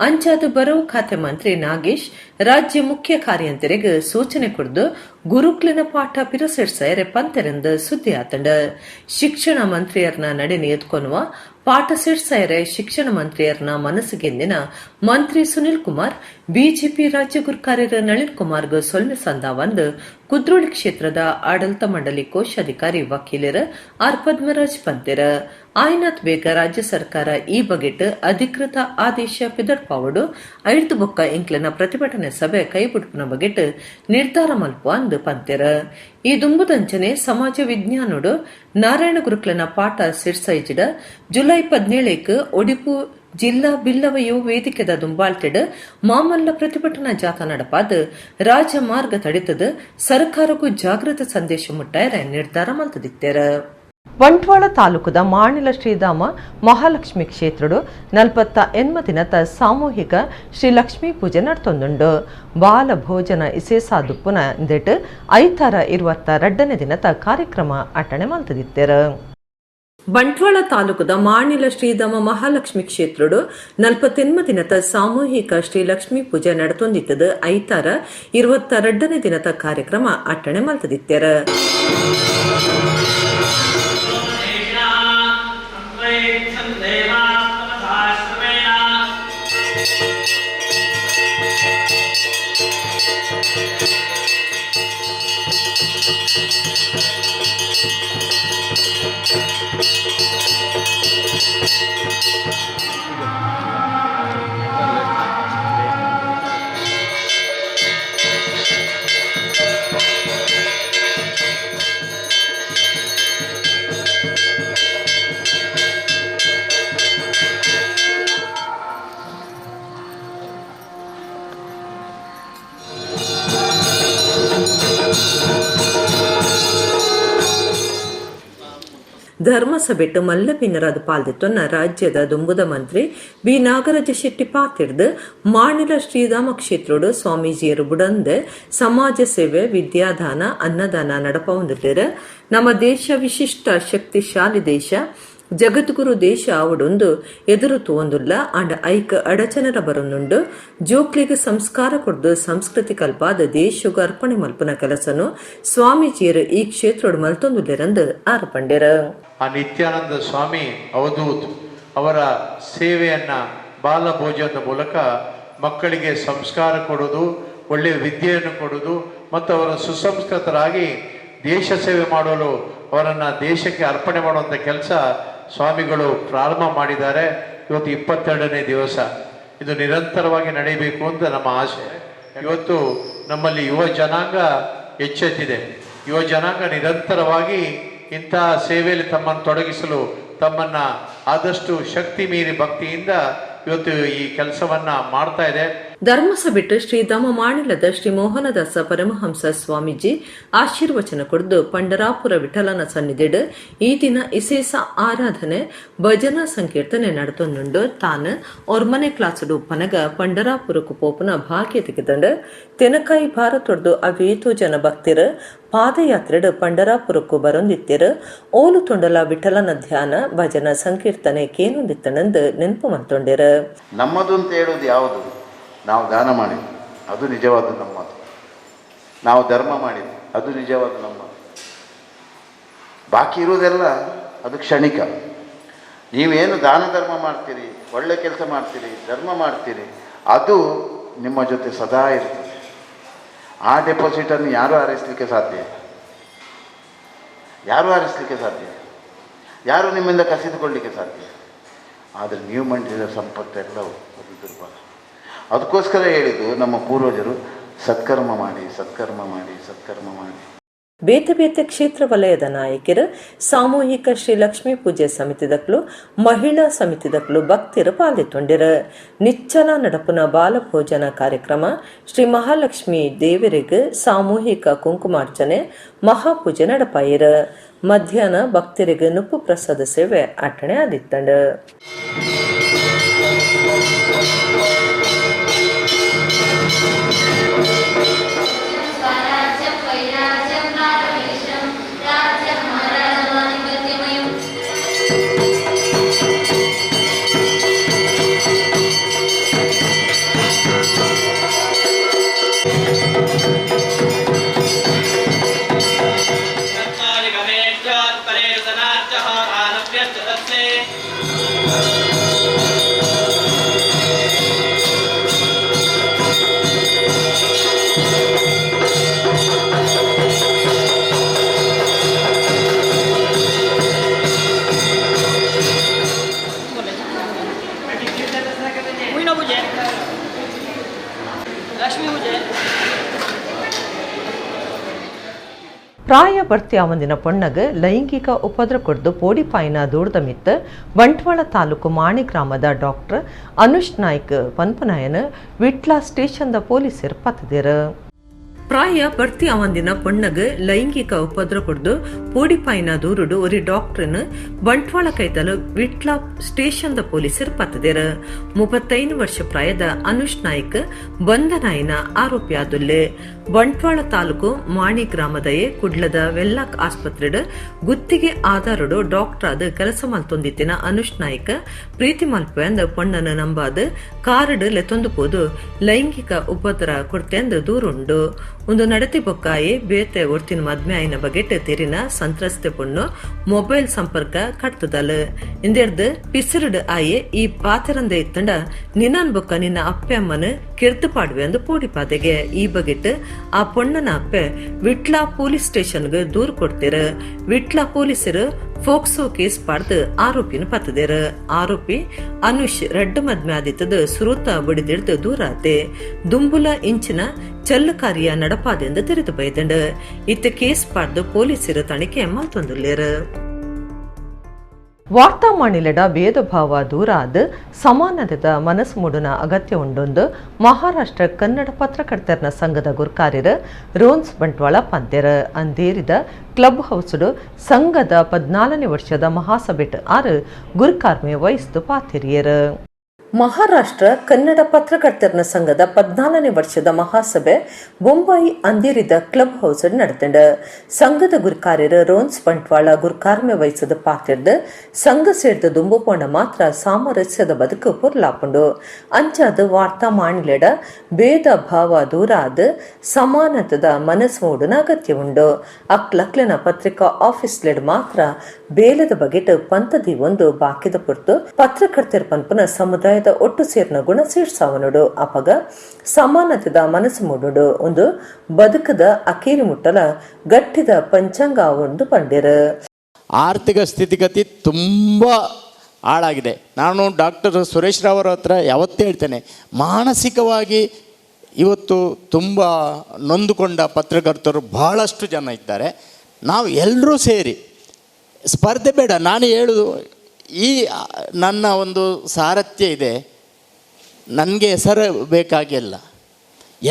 ಅಂಚಾದ ಬರವು ಖಾತೆ ಮಂತ್ರಿ ನಾಗೇಶ್ ರಾಜ್ಯ ಮುಖ್ಯ ಕಾರ್ಯಂತರಿಗೆ ಸೂಚನೆ ಕೊಡ್ದು ಗುರುಕ್ಲಿನ ಪಾಠ ಪಿರಸೆಡ್ ಸಾಯರೆ ಪಂತೆರೆಂದು ಸುದ್ದಿ ಆತಂಡ. ಶಿಕ್ಷಣ ಮಂತ್ರಿಯರ್ನ ನಡೆನ ಎತ್ಕೊನುವ ಪಾಠ ಸಿರ್ಸಾಯರೆ ಶಿಕ್ಷಣ ಮಂತ್ರಿಯರ್ನ ಮನಸ್ಸಿಗೆಂದಿನ ಮಂತ್ರಿ ಸುನಿಲ್ ಕುಮಾರ್ ಬಿಜೆಪಿ ರಾಜ್ಯ ಗುರ್ಕಾರ್ಯರ ನಳಿನ್ ಕುಮಾರ್ಗ್ ಸೊಲ್ಮೆ ಸಂದಾವಂದು ಕುದ್ರೋಳಿ ಕ್ಷೇತ್ರದ ಆಡಳಿತ ಮಂಡಳಿ ಕೋಶಾಧಿಕಾರಿ ವಕೀಲರ ಆರ್ ಪದ್ಮರಾಜ್ ಪಂತೆರ. ಆಯ್ನಾಥ್ ಬೇಗ ರಾಜ್ಯ ಸರ್ಕಾರ ಈ ಬಗೆಟ್ ಅಧಿಕೃತ ಆದೇಶ ಪಿದಡ್ಪಾವಡು ಐದು ಬೊಕ್ಕ ಇಂಕ್ಲೆನ ಪ್ರತಿಭಟನೆ ಸಭೆ ಕೈಬುಡ್ಪುನ ಬಗೆಟ್ ನಿರ್ಧಾರ ಮಲ್ಪ ಅಂದು ಪಂತೆರ. ಈ ದುಂಬುದಂಚನೆ ಸಮಾಜ ವಿಜ್ಞಾನೋಡು ನಾರಾಯಣ ಗುರುಕ್ಲೆನ ಪಾಠ ಸಿರ್ಸೈಜಿಡ ಜುಲೈ 17ಕ್ಕೆ ಒಡಿಪು ಜಿಲ್ಲಾ ಬಿಲ್ಲವ ಯುವ ವೇದಿಕೆದ ದುಂಬಾಳ್ತೆಡ್ ಮಾಮಲ್ಲ ಪ್ರತಿಭಟನಾ ಜಾಥಾ ನಡಪಾದ ರಾಜಮಾರ್ಗ ತಡಿತದ ಸರ್ಕಾರಕ್ಕೂ ಜಾಗೃತ ಸಂದೇಶ ಮುಟ್ಟಾಯರೆ ನಿರ್ಧಾರ ಮಲ್ತದಿತ್ತೇರ. ಬಂಟ್ವಾಳ ತಾಲೂಕುದ ಮಾಣಿಲ ಶ್ರೀಧಾಮ ಮಹಾಲಕ್ಷ್ಮಿ ಕ್ಷೇತ್ರಡು 48 ದಿನದ ಸಾಮೂಹಿಕ ಶ್ರೀ ಲಕ್ಷ್ಮೀ ಪೂಜೆ ನಡ್ತೊಂದುಂಡು. ಬಾಲ ಭೋಜನ ಇಸೇಸಾದುಪ್ಪುನ ಇಂದೆಟ್ ಐತಾರ 22ನೇ ದಿನದ ಕಾರ್ಯಕ್ರಮ ಅಟ್ಟಣೆ ಮಲ್ತದಿತ್ತೇರ. ಬಂಟ್ವಾಳ ತಾಲೂಕುದ ಮಾಣಿಲ ಶ್ರೀಧಾಮ ಮಹಾಲಕ್ಷ್ಮಿ ಕ್ಷೇತ್ರಡು 48 ದಿನದ ಸಾಮೂಹಿಕ ಶ್ರೀ ಲಕ್ಷ್ಮೀ ಪೂಜೆ ನಡತೊಂದಿತ್ತದ ಐತಾರ 22ನೇ ದಿನದ ಕಾರ್ಯಕ್ರಮ ಅಟ್ಟಣೆ ಮಲ್ತದಿತ್ತೇರ. ಧರ್ಮಸಭೆಟ್ ಮಲ್ಲ ಬಿನ್ನರಾದ ಪಾಲ್ದಿತ್ತೊನ್ನ ರಾಜ್ಯದ ದುಂಬುದ ಮಂತ್ರಿ ಬಿ ನಾಗರಾಜ ಶೆಟ್ಟಿ ಪಾತಿರ್ದು ಮಾಣಿಲ ಶ್ರೀಧಾಮ ಕ್ಷೇತ್ರೋಡು ಸ್ವಾಮೀಜಿಯರು ಬುಡಂದೆ ಸಮಾಜ ಸೇವೆ, ವಿದ್ಯಾದಾನ, ಅನ್ನದಾನ ನಡಪವುಂದಿಲ್ಲೆರ್. ನಮ್ಮ ದೇಶ ವಿಶಿಷ್ಟ ಶಕ್ತಿಶಾಲಿ ದೇಶ, ಜಗದ್ಗುರು ದೇಶ ಆವಡೊಂದು ಎದುರು ತೂವೊಂದುಲ್ಲ. ಆಂಡ ಐಕ್ ಅಡಚನರ ಬರೊಂದುಂಡು. ಜೋಕ್ಲೆಗ್ ಸಂಸ್ಕಾರ ಕೊರ್ದು ಸಂಸ್ಕೃತಿ ಕಲ್ಪಾದ ದೇಶಗ್ ಅರ್ಪಣೆ ಮಲ್ಪುನ ಕೆಲಸನು ಸ್ವಾಮೀಜಿಯರು ಈ ಕ್ಷೇತ್ರಡ್ ಮಲ್ತೊಂದುಲ್ಲೆರಂದು ಆರ್ ಪಂಡೆರ್. ಆ ನಿತ್ಯಾನಂದ ಸ್ವಾಮಿ ಅವಧೂತ್ ಅವರ ಸೇವೆಯನ್ನು ಬಾಲಭೋಜನದ ಮೂಲಕ ಮಕ್ಕಳಿಗೆ ಸಂಸ್ಕಾರ ಕೊಡೋದು, ಒಳ್ಳೆಯ ವಿದ್ಯೆಯನ್ನು ಕೊಡೋದು ಮತ್ತು ಅವರ ಸುಸಂಸ್ಕೃತರಾಗಿ ದೇಶ ಸೇವೆ ಮಾಡಲು ಅವರನ್ನು ದೇಶಕ್ಕೆ ಅರ್ಪಣೆ ಮಾಡುವಂಥ ಕೆಲಸ ಸ್ವಾಮಿಗಳು ಪ್ರಾರಂಭ ಮಾಡಿದ್ದಾರೆ. ಇವತ್ತು 22ನೇ ದಿವಸ. ಇದು ನಿರಂತರವಾಗಿ ನಡೆಯಬೇಕು ಅಂತ ನಮ್ಮ ಆಸೆ. ಇವತ್ತು ನಮ್ಮಲ್ಲಿ ಯುವ ಜನಾಂಗ ಎಚ್ಚೆತ್ತಿದೆ. ಯುವ ಜನಾಂಗ ನಿರಂತರವಾಗಿ ಇಂತಹ ಸೇವೆಯಲ್ಲಿ ತಮ್ಮನ್ನು ತೊಡಗಿಸಲು ತಮ್ಮನ್ನು ಆದಷ್ಟು ಶಕ್ತಿ ಮೀರಿ ಭಕ್ತಿಯಿಂದ ಇವತ್ತು ಈ ಕೆಲಸವನ್ನು ಮಾಡ್ತಾ ಇದೆ. ಧರ್ಮಸಭೆಟ್ ಶ್ರೀಧಾಮ ಮಾಣಿಲದ ಶ್ರೀ ಮೋಹನದಾಸ ಪರಮಹಂಸ ಸ್ವಾಮೀಜಿ ಆಶೀರ್ವಚನ ಕೊಡ್ದು ಪಂಡರಾಪುರ ವಿಠಲನ ಸನ್ನಿಧಿಡ್ ಈ ದಿನ ಇಸೇಸ ಆರಾಧನೆ, ಭಜನಾ ಸಂಕೀರ್ತನೆ ನಡತೊಂದುಂಡು. ತಾನು ಒರ್ಮನೆ ಕ್ಲಾಸುಡು ಉಪ್ಪನಗ ಪಂಡರಾಪುರಕ್ಕു ಪೋಪುನ ಭಾಗ್ಯ ತೆಗೆದಂಡು. ತೆನಕಾಯಿ ಭಾರತೊಡ್ದು ಅವೇತೋ ಜನ ಭಕ್ತಿರು ಪಾದಯಾತ್ರೆಡ್ ಪಂಡರಾಪುರಕ್ಕು ಬರೊಂದಿತ್ತಿರು. ಓಲು ತೊಂಡಲ ವಿಠಲನ ಧ್ಯಾನ, ಭಜನಾ ಸಂಕೀರ್ತನೆ ಕೇನೊಂದಿತ್ತಣಂದು ನೆನಪು ಮಲ್ತೊಂಡಿರು. ನಮ್ಮದು ಅಂತ ಹೇಳೋದು ಯಾವುದು? ನಾವು ದಾನ ಮಾಡಿದ್ದು ಅದು ನಿಜವಾದ ನಮ್ಮದು, ನಾವು ಧರ್ಮ ಮಾಡಿದ್ದು ಅದು ನಿಜವಾದ ನಮ್ಮದು. ಬಾಕಿ ಇರುವುದೆಲ್ಲ ಅದು ಕ್ಷಣಿಕ. ನೀವೇನು ದಾನ ಧರ್ಮ ಮಾಡ್ತೀರಿ, ಒಳ್ಳೆ ಕೆಲಸ ಮಾಡ್ತೀರಿ, ಧರ್ಮ ಮಾಡ್ತೀರಿ, ಅದು ನಿಮ್ಮ ಜೊತೆ ಸದಾ ಇರ್ತದೆ. ಆ ಡೆಪಾಸಿಟನ್ನು ಯಾರೂ ಆರಿಸಲಿಕ್ಕೆ ಸಾಧ್ಯ ಇಲ್ಲ, ಯಾರೂ ಆರಿಸಲಿಕ್ಕೆ ಸಾಧ್ಯ ಇಲ್ಲ, ಯಾರೂ ನಿಮ್ಮಿಂದ ಕಸಿದುಕೊಳ್ಳಲಿಕ್ಕೆ ಸಾಧ್ಯ ಇಲ್ಲ. ಆದರೆ ನೀವು ಮಾಡಿದ ಸಂಪತ್ತೆಲ್ಲವೂ ಅದು ದುರ್ಬಲ. ಅದಕ್ಕೋಸ್ಕರ ಹೇಳಿದ್ದು ನಮ್ಮ ಪೂರ್ವಜರು, ಸತ್ಕರ್ಮ ಮಾಡಿ, ಸತ್ಕರ್ಮ ಮಾಡಿ, ಸತ್ಕರ್ಮ ಮಾಡಿ. ಬೇತೆ ಬೇತೆ ಕ್ಷೇತ್ರ ವಲಯದ ನಾಯಕರು, ಸಾಮೂಹಿಕ ಶ್ರೀ ಲಕ್ಷ್ಮೀ ಪೂಜೆ ಸಮಿತಿದಕ್ಲು, ಮಹಿಳಾ ಸಮಿತಿದಕ್ಲು, ಭಕ್ತಿರು ಪಾಲ್ದಿತ್ತೊಂಡಿರು. ನಿಚ್ಚಲ ನಡಪುನ ಬಾಲಭೋಜನ ಕಾರ್ಯಕ್ರಮ, ಶ್ರೀ ಮಹಾಲಕ್ಷ್ಮೀ ದೇವರಿಗೆ ಸಾಮೂಹಿಕ ಕುಂಕುಮಾರ್ಚನೆ, ಮಹಾಪೂಜೆ ನಡಪಾಯಿರ. ಮಧ್ಯಾಹ್ನ ಭಕ್ತರಿಗೆ ನುಪ್ಪು ಪ್ರಸಾದ ಸೇವೆ ಅಟ್ಟಣೆ ಆದಿತ್ತಂಡು. ಪ್ರಾಯ ಬರ್ತಿ ಆವಂದಿನ ಪೊಣ್ಣಗ್ ಲೈಂಗಿಕ ಉಪದ್ರ ಕೊಡ್ದು ಪೋಡಿಪಾಯಿನ ದೂರದ ಮಿತ್ತ ಬಂಟ್ವಾಳ ತಾಲೂಕು ಮಾಣಿ ಗ್ರಾಮದ ಡಾಕ್ಟರ್ ಅನುಷ್ ನಾಯ್ಕ್ ಪನ್ಪನಾಯನ ವಿಟ್ಲಾ ಸ್ಟೇಷನ್ದ ಪೊಲೀಸರು ಪತ್ತದಿರು. ಪ್ರಾಯ ಬರ್ತಿ ಅವಂದಿನ ಪೊಣ್ಣಗ್ ಲೈಂಗಿಕ ಉಪದ್ರ ಕೊಡ್ದು ಪೋಡಿಪಾಯಿನ ದೂರುಡು ಒರಿ ಡಾಕ್ಟರ್ನ ಬಂಟ್ವಾಳ ಕೈತಲು ವಿಟ್ಲಾ ಸ್ಟೇಷನ್ದ ಪೊಲೀಸರು ಪತ್ತದಿರು. 35 ವರ್ಷ ಪ್ರಾಯದ ಅನುಷ್ ನಾಯ್ಕ್ ಬಂಧನಾಯಿನ ಆರೋಪಿ ಆದುಲ್ಲೆ. ಬಂಟ್ವಾಳ ತಾಲೂಕು ಮಾಣಿ ಗ್ರಾಮದಯೇ ಕುಡ್ಲದ ವೆಲ್ಲಾಕ್ ಆಸ್ಪತ್ರೆಡ್ ಗುತ್ತಿಗೆ ಆಧಾರಡು ಡಾಕ್ಟರ್ ಆದ ಕೆಲಸ ಮಲ್ತೊಂದಿತ್ತಿನ ಅನುಷ್ ನಾಯ್ಕ್ ಪ್ರೀತಿ ಮಲ್ಪೆಂದ ಪೊಣ್ಣನ ನಂಬಾದ ಕಾರಡ್ ಲೆತ್ತೊಂದು ಪೋದು ಲೈಂಗಿಕ ಉಪದ್ರ ಕೊಡ್ತೆಂದು ದೂರುಂಡು. ಒಂದು ನಡತಿ ಬೊಕ್ಕಾಯಿ ಬೇತೆ ಒರ್ತಿನ ಮದ್ಮೆ ಆಯಿನ ಬಗೆಟ್ ತೆರಿನ ಸಂತ್ರಸ್ತೆ ಪೊಣ್ಣು ಮೊಬೈಲ್ ಸಂಪರ್ಕ ಕಟ್ತದಲ್. ಇಂದೆರ್ದು ಪಿಸಿರುಡು ಆಯೆ ಈ ಪಾತೆರಂದ ಇತ್ತಂಡ ನಿನ್ನನ್ ಬೊಕ್ಕ ನಿನ್ನ ಅಪ್ಪೆ ಅಮ್ಮನ ಕಿರ್ತು ಪಾಡುವೆ ಅಂದು ಪೋಡಿಪಾದೆಗೆ. ಈ ಬಗೆಟ್ ಆ ಪೊಣ್ಣನ ಅಪ್ಪೆ ವಿಟ್ಲಾ ಪೊಲೀಸ್ ಸ್ಟೇಷನ್ಗೆ ದೂರು ಕೊಡ್ತೀರ. ವಿಟ್ಲಾ ಪೊಲೀಸರು ಫೋಕ್ಸೋ ಕೇಸ್ ಪಾಡ್ದು ಆರೋಪಿನ ಪತ್ತದೇರ. ಆರೋಪಿ ಅನುಷ್ ರಡ್ಡು ಮದ್ಮೆ ಆದಿತ್ತದ ಸುರುತ ಬಡಿದಿಡ್ದು ದೂರಾತೆ ದುಂಬುಲ ಇಂಚಿನ ಚಲ್ಲಕಾರಿಯ ನಡಪಾದೆಂದು ತೆರೆದು ಬೈದಂಡ. ಇತ್ತ ಕೇಸ್ ಪಾಡ್ದು ಪೊಲೀಸರು ತನಿಖೆ ಮಲ್ತೊಂದುಲ್ಲೇರು. ವಾರ್ತಾಮಾಣಿಲೆಡ ಭೇದಭಾವ ದೂರಾದ ಸಮಾನತೆದ ಮನಸ್ಸು ಮೂಡುನ ಅಗತ್ಯ ಉಂಡೊಂದು ಮಹಾರಾಷ್ಟ್ರ ಕನ್ನಡ ಪತ್ರಕರ್ತರನ ಸಂಘದ ಗುರ್ಕಾರ್ಯರು ರೋನ್ಸ್ ಬಂಟ್ವಾಳ ಪಂತೆರ್. ಅಂದೇರಿದ ಕ್ಲಬ್ ಹೌಸ್ಡು ಸಂಘದ 14ನೇ ವರ್ಷದ ಮಹಾಸಭೆಟ್ ಆರು ಗುರ್ಕಾರ್ಮೆ ವಹಿಸಿದು ಪಾತಿರಿಯರು. ಮಹಾರಾಷ್ಟ್ರ ಕನ್ನಡ ಪತ್ರಕರ್ತರನ ಸಂಘದ 14ನೇ ವರ್ಷದ ಮಹಾಸಭೆ ಬೊಂಬಾಯಿ ಅಂದೇರಿದ ಕ್ಲಬ್ ಹೌಸ್ ನಡೆತಂಡ. ಸಂಘದ ಗುರುಕಾರ್ಯರು ರೋನ್ಸ್ ಬಂಟ್ವಾಳ ಗುರುಕಾರ್ಮೆ ವಹಿಸದ ಪಾತಿರ್ದು ಸಂಘ ಸೇರ್ದ ದುಂಬು ಪೋಂಡ ಮಾತ್ರ ಸಾಮರಸ್ಯದ ಬದುಕು ಪೊರ್ಲಾಪುಂಡು. ಅಂಚಾದ ವಾರ್ತಾ ಮಾಣಿಲೆಡ ಭೇದ ಭಾವ ದೂರಾದ ಸಮಾನತದ ಮನಸ್ಸು ಮೂಡುನ ಅಗತ್ಯ ಉಂಡು. ಅಕ್ಲಕ್ಲೆನ ಪತ್ರಿಕಾ ಆಫೀಸ್ ಲೆಡ್ ಮಾತ್ರ ಬೇಲದ ಬಗೆಟ್ ಪಂತದಿ ಒಂದು ಬಾಕಿದ ಪುರ್ತು ಪತ್ರಕರ್ತರ ಪನ್ಪುನ ಸಮುದಾಯದ ಒಟ್ಟು ಸೇರ್ನ ಗುಣ ಸೇರ್ಸಾವನುಡು. ಅಪಗ ಸಮಾನತೆದ ಮನಸ್ಸು ಮೂಡುಡು ಒಂದು ಬದುಕದ ಅಕೇರಿ ಮುಟ್ಟಲ ಗಟ್ಟಿದ ಪಂಚಾಂಗ ಒಂದು ಪಂಡಿರು. ಆರ್ಥಿಕ ಸ್ಥಿತಿಗತಿ ತುಂಬ ಹಾಳಾಗಿದೆ. ನಾನು ಡಾಕ್ಟರ್ ಸುರೇಶ್ ರಾವ್ ಅವರ ಹತ್ರ ಯಾವತ್ತೇ ಹೇಳ್ತೇನೆ, ಮಾನಸಿಕವಾಗಿ ಇವತ್ತು ತುಂಬ ನೊಂದುಕೊಂಡ ಪತ್ರಕರ್ತರು ಬಹಳಷ್ಟು ಜನ ಇದ್ದಾರೆ. ನಾವು ಎಲ್ಲರೂ ಸೇರಿ ಸ್ಪರ್ಧೆ ಬೇಡ, ನಾನು ಹೇಳುವುದು ಈ ನನ್ನ ಒಂದು ಸಾರಥ್ಯ ಇದೆ, ನನಗೆ ಹೆಸರು ಬೇಕಾಗಿಲ್ಲ.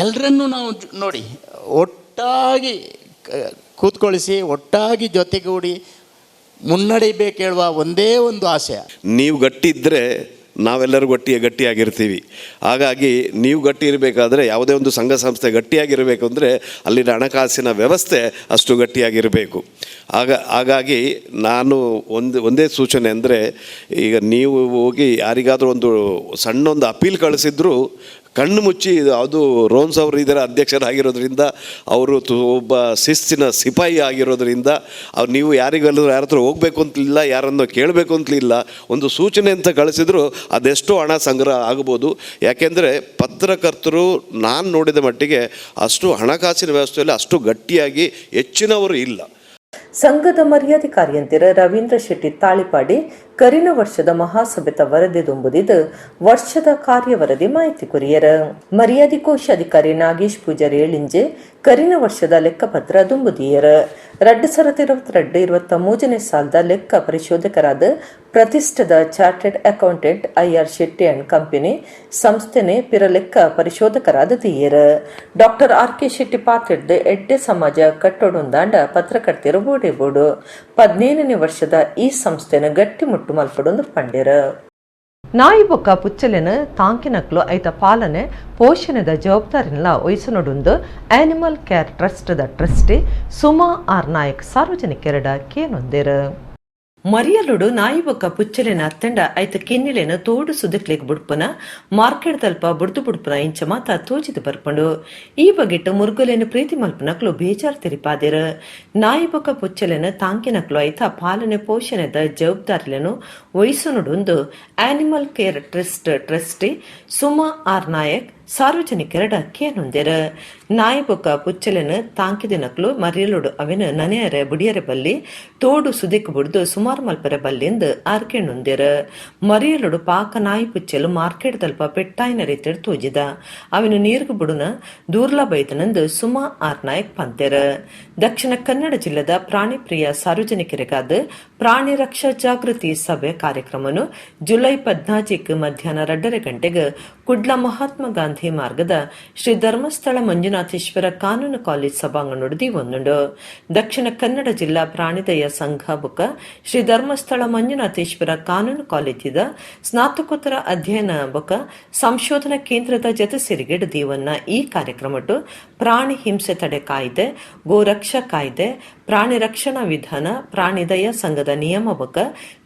ಎಲ್ಲರನ್ನೂ ನಾವು ನೋಡಿ ಒಟ್ಟಾಗಿ ಕೂತ್ಕೊಳಿಸಿ ಒಟ್ಟಾಗಿ ಜೊತೆಗೂಡಿ ಮುನ್ನಡೆಯಬೇಕು ಹೇಳುವ ಒಂದೇ ಒಂದು ಆಶಯ. ನೀವು ಗಟ್ಟಿ ಇದ್ದರೆ ನಾವೆಲ್ಲರೂ ಗಟ್ಟಿಯಾಗಿರ್ತೀವಿ. ಹಾಗಾಗಿ ನೀವು ಗಟ್ಟಿ ಇರಬೇಕಾದ್ರೆ ಯಾವುದೇ ಒಂದು ಸಂಘ ಸಂಸ್ಥೆ ಗಟ್ಟಿಯಾಗಿರಬೇಕು ಅಂದರೆ ಅಲ್ಲಿನ ಹಣಕಾಸಿನ ವ್ಯವಸ್ಥೆ ಅಷ್ಟು ಗಟ್ಟಿಯಾಗಿರಬೇಕು. ಹಾಗಾಗಿ ನಾನು ಒಂದೇ ಸೂಚನೆ ಅಂದರೆ, ಈಗ ನೀವು ಹೋಗಿ ಯಾರಿಗಾದರೂ ಒಂದು ಸಣ್ಣ ಒಂದು ಅಪೀಲ್ ಕಳಿಸಿದ್ರು ಕಣ್ಣು ಮುಚ್ಚಿ, ಅದು ರೋನ್ಸ್ ಅವರು ಇದರ ಅಧ್ಯಕ್ಷರಾಗಿರೋದ್ರಿಂದ, ಅವರು ಒಬ್ಬ ಶಿಸ್ತಿನ ಸಿಪಾಯಿ ಆಗಿರೋದ್ರಿಂದ, ಅವ್ರು ನೀವು ಯಾರಿಗೆಲ್ಲರೂ ಯಾರ ಹತ್ರ ಹೋಗಬೇಕು ಅಂತಲಿಲ್ಲ, ಯಾರನ್ನು ಕೇಳಬೇಕು ಅಂತಲಿಲ್ಲ, ಒಂದು ಸೂಚನೆ ಅಂತ ಕಳಿಸಿದ್ರು ಅದೆಷ್ಟೋ ಹಣ ಸಂಗ್ರಹ ಆಗ್ಬೋದು. ಯಾಕೆಂದರೆ ಪತ್ರಕರ್ತರು ನಾನು ನೋಡಿದ ಮಟ್ಟಿಗೆ ಅಷ್ಟು ಹಣಕಾಸಿನ ವ್ಯವಸ್ಥೆಯಲ್ಲಿ ಅಷ್ಟು ಗಟ್ಟಿಯಾಗಿ ಹೆಚ್ಚಿನವರು ಇಲ್ಲ. ಸಂಘದ ಮರ್ಯಾದೆ ಕಾರ್ಯಂತಿರ ರವೀಂದ್ರ ಶೆಟ್ಟಿ ತಾಳಿಪಾಡಿ ಕರಿನ ವರ್ಷದ ಮಹಾಸಭೆತ ವರದಿ ದುಂಬುದಿದ್ದು ವರ್ಷದ ಕಾರ್ಯವರದಿ ಮಾಹಿತಿ ಕೊರಿಯರ. ಮರ್ಯಾದೆ ಕೋಶಾಧಿಕಾರಿ ನಾಗೇಶ್ ಪೂಜಾರಿ ಏಳಿಂಜೆ ಕರಿನ ವರ್ಷದ ಲೆಕ್ಕಪತ್ರ ದುಂಬುದಿಯರ. 2022-23 ಸಾಲದ ಲೆಕ್ಕ ಪರಿಶೋಧಕರಾದ ಪ್ರತಿಷ್ಠಿತ chartered accountant IR Shetty and company ಸಂಸ್ಥೆನೆ ಪಿರ ಲೆಕ್ಕ ಪರಿಶೋಧಕರಾದ ದಿಯರ. Doctor R K Shetty ಪಾತಿರ್ದು ಎಡ್ಡೆ ಸಮಾಜ ಕಟ್ಟೋಡೊಂದಾಂಡ ಪತ್ರಕರ್ತೆಯರು ಬೋಡೆ ಬೋಡು 15ನೇ ವರ್ಷದ ಈ ಸಂಸ್ಥೆನ ಗಟ್ಟಿಮುಟ್ಟು ಮಲ್ಪಡೊಂದು ಪಂಡೆರ. ನಾಯಿ ಬೊಕ್ಕ ಪುಚ್ಚಲೆನ ತಾಂಕಿನಕ್ಲು ಐತ ಪಾಲನೆ ಪೋಷಣೆದ ಜವಾಬ್ದಾರಿನೆಲ್ಲ ವಹಿಸನೊಡೊಂದು animal care trust the trustee Suma R Nayak ಸಾರ್ವಜನಿಕರಡ ಕೇನೊಂದೆರ್. ಮರಿಯಲುಡು ನಾಯಿ ಬೊಕ್ಕ ಪುಚ್ಚಲೆನ ಅತ್ತಂಡ ಐತ ಕಿನ್ನಿಲೆನ ತೋಡು ಸುದಕ್ಲೆಗ್ ಬುಡ್ಪುನ ಮಾರ್ಕೆಟ್ ತಲ್ಪ ಬುಡ್ದು ಬುಡ್ಪುನ ಇಂಚ ಮಾತ ತೋಜಿದು ಬರ್ಪುಂಡು. ಈ ಬಗೆಟ್ ಮುರುಗಲೆನ ಪ್ರೀತಿ ಮಲ್ಪನಕ್ಲು ಬೇಜಾರ್ ತೆರಿಪಾದೆರ್. ನಾಯಿ ಬೊಕ್ಕ ಪುಚ್ಚಲೆನ ತಾಂಕಿನಕ್ಲು ಐತ ಪಾಲನೆ ಪೋಷಣೆದ ಜವಾಬ್ದಾರಿలను ವಹಿಸನುಡೊಂದು animal care trust trustee Suma R Nayak ಸಾರ್ವಜನಿಕರಡ ಕೇನೊಂದೆರ್. ನಾಯಿ ಬೊಕ್ಕ ಪುಚ್ಚಲೆನ ತಾಂಕಿದಿನಕ್ಲು ಮರಿಯಲುಡು ಅವಿನ ನನೆಯರೆ ಬುಡಿಯರೆ ಬಲ್ಲಿ ತೋಡು ಸುದಿಕ್ ಬುಡ್ದು ಸುಮಾರು ಮಲ್ಪರೆ ಬಲ್ಲಿಂದು ಆರ್ಕೆಣ್ಣುಂದೆರ್. ಮರಿಯಲುಡು ಪಾಕ ನಾಯಿ ಪುಚ್ಚಲು ಮಾರ್ಕೆಟ್ ತಲ್ಪ ಪೆಟ್ಟಾಯಿನ ರೀತಿಡ್ ತೋಜಿದ ಅವಿನ ನೀರ್ಗು ಬುಡುನ ದೂರ್ಲಾ ಬೈದನಂದು ಸುಮಾ ಆರ್ ನಾಯಕ್ ಪಂತೆರ್. ದಕ್ಷಿಣ ಕನ್ನಡ ಜಿಲ್ಲೆದ ಪ್ರಾಣಿ ಪ್ರಿಯ ಸಾರ್ವಜನಿಕರಿಗಾದ ಪ್ರಾಣಿ ರಕ್ಷಾ ಜಾಗೃತಿ ಸಭೆ ಕಾರ್ಯಕ್ರಮನು ಜುಲೈ 14 ಮಧ್ಯಾಹ್ನ 2:30 ಗಂಟೆಗೆ ಕುಡ್ಲ ಮಹಾತ್ಮ ಗಾಂಧಿ ಮಾರ್ಗದ ಶ್ರೀ ಧರ್ಮಸ್ಥಳ ಮಂಜುನಾಥೇಶ್ವರ ಕಾನೂನು ಕಾಲೇಜ್ ಸಭಾಂಗಣದ ಒಂದುಂಡು. ದಕ್ಷಿಣ ಕನ್ನಡ ಜಿಲ್ಲಾ ಪ್ರಾಣಿದಯ ಸಂಘ ಬುಕ್ಕ ಶ್ರೀ ಧರ್ಮಸ್ಥಳ ಮಂಜುನಾಥೇಶ್ವರ ಕಾನೂನು ಕಾಲೇಜಿದ ಸ್ನಾತಕೋತ್ತರ ಅಧ್ಯಯನ ಬೊಕ್ಕ ಸಂಶೋಧನಾ ಕೇಂದ್ರದ ಜೊತೆ ಸೇರಿಗೆಡ್ ದೀವನ್ನ ಈ ಕಾರ್ಯಕ್ರಮಟ್ಟು ಪ್ರಾಣಿ ಹಿಂಸೆ ತಡೆ ಕಾಯ್ದೆ, ಗೋರಕ್ಷಾ ಕಾಯ್ದೆ, ಪ್ರಾಣಿ ರಕ್ಷಣಾ ವಿಧಾನ, ಪ್ರಾಣಿದಯ ಸಂಘದ ನಿಯಮ ಬೊಕ್ಕ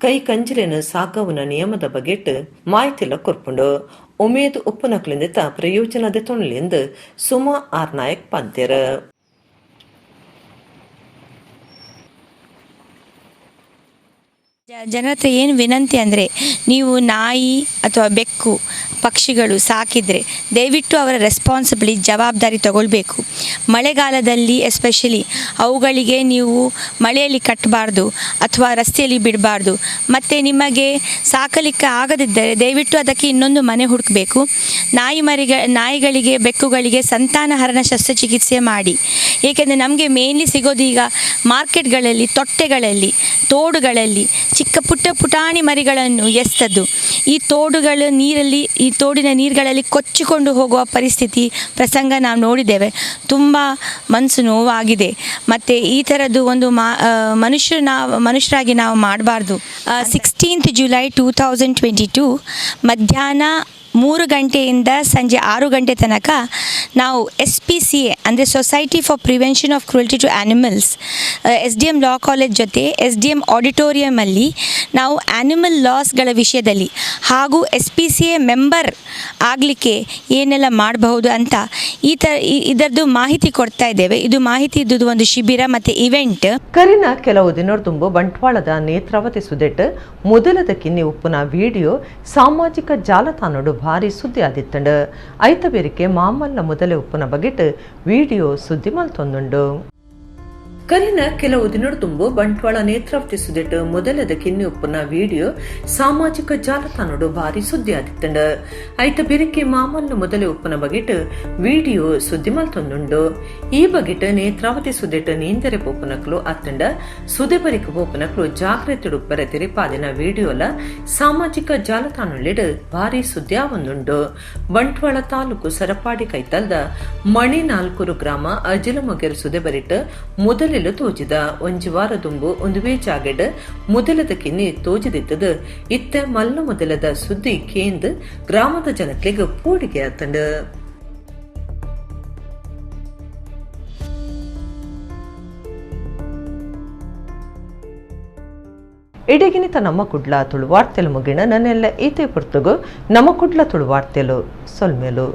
ಕೈ ಕಂಜಿಲಿನ ಸಾಗವುನ ನಿಯಮದ ಬಗೆಟ್ ಮಾಹಿತಿಲ ಕೊರ್ಪುಂಡು. ಉಮೇದ್ ಉಪ್ಪುನಕ್ಲಿಂದ ಪ್ರಯೋಜನದ ತೊಣಲಿಂದ ಸುಮಾ ಆರ್ ನಾಯಕ್ ಪಂತೆರ್. ಜನರ ಹತ್ರ ಏನು ವಿನಂತಿ ಅಂದರೆ, ನೀವು ನಾಯಿ ಅಥವಾ ಬೆಕ್ಕು ಪಕ್ಷಿಗಳು ಸಾಕಿದರೆ ದಯವಿಟ್ಟು ಅವರ ರೆಸ್ಪಾನ್ಸಿಬಿಲಿಟಿ, ಜವಾಬ್ದಾರಿ ತಗೊಳ್ಬೇಕು. ಮಳೆಗಾಲದಲ್ಲಿ ಎಸ್ಪೆಷಲಿ ಅವುಗಳಿಗೆ ನೀವು ಮಳೆಯಲ್ಲಿ ಕಟ್ಟಬಾರ್ದು ಅಥವಾ ರಸ್ತೆಯಲ್ಲಿ ಬಿಡಬಾರ್ದು. ಮತ್ತು ನಿಮಗೆ ಸಾಕಲಿಕ್ಕೆ ಆಗದಿದ್ದರೆ ದಯವಿಟ್ಟು ಅದಕ್ಕೆ ಇನ್ನೊಂದು ಮನೆ ಹುಡುಕಬೇಕು. ನಾಯಿಗಳಿಗೆ, ಬೆಕ್ಕುಗಳಿಗೆ ಸಂತಾನಹರಣ ಶಸ್ತ್ರಚಿಕಿತ್ಸೆ ಮಾಡಿ. ಏಕೆಂದರೆ ನಮಗೆ ಮೇನ್ಲಿ ಸಿಗೋದು ಈಗ ಮಾರ್ಕೆಟ್ಗಳಲ್ಲಿ, ತೊಟ್ಟೆಗಳಲ್ಲಿ, ತೋಡುಗಳಲ್ಲಿ ಚಿಕ್ಕ ಪುಟ್ಟ ಪುಟಾಣಿ ಮರಿಗಳನ್ನು ಎಸ್ತದ್ದು. ಈ ತೋಡುಗಳು ನೀರಲ್ಲಿ, ಈ ತೋಡಿನ ನೀರುಗಳಲ್ಲಿ ಕೊಚ್ಚಿಕೊಂಡು ಹೋಗುವ ಪರಿಸ್ಥಿತಿ, ಪ್ರಸಂಗ ನಾವು ನೋಡಿದ್ದೇವೆ. ತುಂಬ ಮನಸ್ಸು ನೋವಾಗಿದೆ. ಮತ್ತು ಈ ಥರದ್ದು ಒಂದು ಮನುಷ್ಯರಾಗಿ ನಾವು ಮಾಡಬಾರ್ದು. 16 ಜುಲೈ 2022 ಮಧ್ಯಾಹ್ನ 3 ಗಂಟೆಯಿಂದ ಸಂಜೆ 6 ಗಂಟೆ ತನಕ ನಾವು SPCA ಅಂದರೆ society for prevention of cruelty to animals, SDM law college ಜೊತೆ SDM ಆಡಿಟೋರಿಯಮಲ್ಲಿ ನಾವು ಆ್ಯನಿಮಲ್ ಲಾಸ್ಗಳ ವಿಷಯದಲ್ಲಿ ಹಾಗೂ SPCA member ಆಗಲಿಕ್ಕೆ ಏನೆಲ್ಲ ಮಾಡಬಹುದು ಅಂತ ಈ ಥರ ಇದರದ್ದು ಮಾಹಿತಿ ಕೊಡ್ತಾ ಇದ್ದೇವೆ. ಇದು ಮಾಹಿತಿ ಇದ್ದುದು ಒಂದು ಶಿಬಿರ ಮತ್ತು ಇವೆಂಟ್. ಕರಿನ ಕೆಲವು ದಿನದ ಬಂಟ್ವಾಳದ ನೇತ್ರಾವತಿ ಸುದೆಟ್ ಮೊದಲದ ಕಿನ್ನಿ ಉಪ್ಪುನ ವಿಡಿಯೋ ಸಾಮಾಜಿಕ ಜಾಲತಾಣಡು ಭಾರಿ ಸುದ್ದಿ ಆದಿತ್ತಂಡು. ಐತ ಬೇರಿಕೆ ಮಾಮಲ್ಲ ಮೊದಲೇ ಉಪ್ಪುನ ಬಗೆಟ್ ವಿಡಿಯೋ ಸುದ್ದಿ ಮಲ್ತೊಂದುಂಡು. ಕರಿನ ಕೆಲವು ದಿನದ ತುಂಬು ಬಂಟ್ವಾಳ ನೇತ್ರಾವತಿ ಸುದೆಟ್ ಮೊದಲದ ಕಿನ್ನಿ ಉಪ್ಪುನ ವಿಡಿಯೋ ಸಾಮಾಜಿಕ ಜಾಲತಾಣಡು ಭಾರಿ ಸುದ್ದಿ ಆದಿತ್ತಂಡು. ಐತ ಬೆರಿಕೆ ಮಾಮಲ್ಲ ಮೊದಲೇ ಉಪ್ಪುನ ಬಗೆಟ್ ವಿಡಿಯೋ ಸುದ್ದಿ ಮಲ್ತೊಂದುಂಡು. ಈ ಬಗೆಟ್ ನೇತ್ರಾವತಿ ಸುದೆಟ್ ನೀಂದರೆ ಪೋಪುನಕ್ಲು ಅತ್ತಂಡ ಸುದೆ ಬರಿಕ ಪೋಪುನಕ್ಲು ಜಾಗ್ರತೆ ಉಪ್ಪರ ಪಾದಿನ ವಿಡಿಯೋಲ ಸಾಮಾಜಿಕ ಜಾಲತಾಣಲಿಡ್ ಭಾರಿ ಸುದ್ದಿ ಆವೊಂದುಂಡು. ಬಂಟ್ವಾಳ ತಾಲೂಕು ಸರಪಾಡಿ ಕೈತಲ್ದ ಮಣಿನಾಲ್ಕೂರು ಗ್ರಾಮ ಅಜಿಲಮೊಗೆರು ಸುದೆ ಬರಿಟ್ ಮೊದಲ ತೋಜಿದ ಒಂಜಿ ವಾರ ದುಂಬು ಒಂದುವೇ ಜಾಗೆಡ್ ಮೊದಲದ ಕಿನ್ನಿ ತೋಜಿದಿತ್ತದು. ಇತ್ತ ಮಲ್ಲ ಮೊದಲದ ಸುದ್ದಿ ಕೇಂದ್ ಗ್ರಾಮದ ಜನಕ್ಲೆಗ್ ಪೋಡಿಗೆ ಆತಂಡು. ಇಡಗಿನಿತ ನಮ್ಮ ಕುಡ್ಲ ತುಳುವಾರ್ತೆಲು ಮುಗಿಣ ನನ್ನೆಲ್ಲ ಈತೆ ಪುರ್ತುಗು ನಮ್ಮ ಕುಡ್ಲ ತುಳುವಾರ್ತೆಲು ಸೊಲ್ಮೇಲು.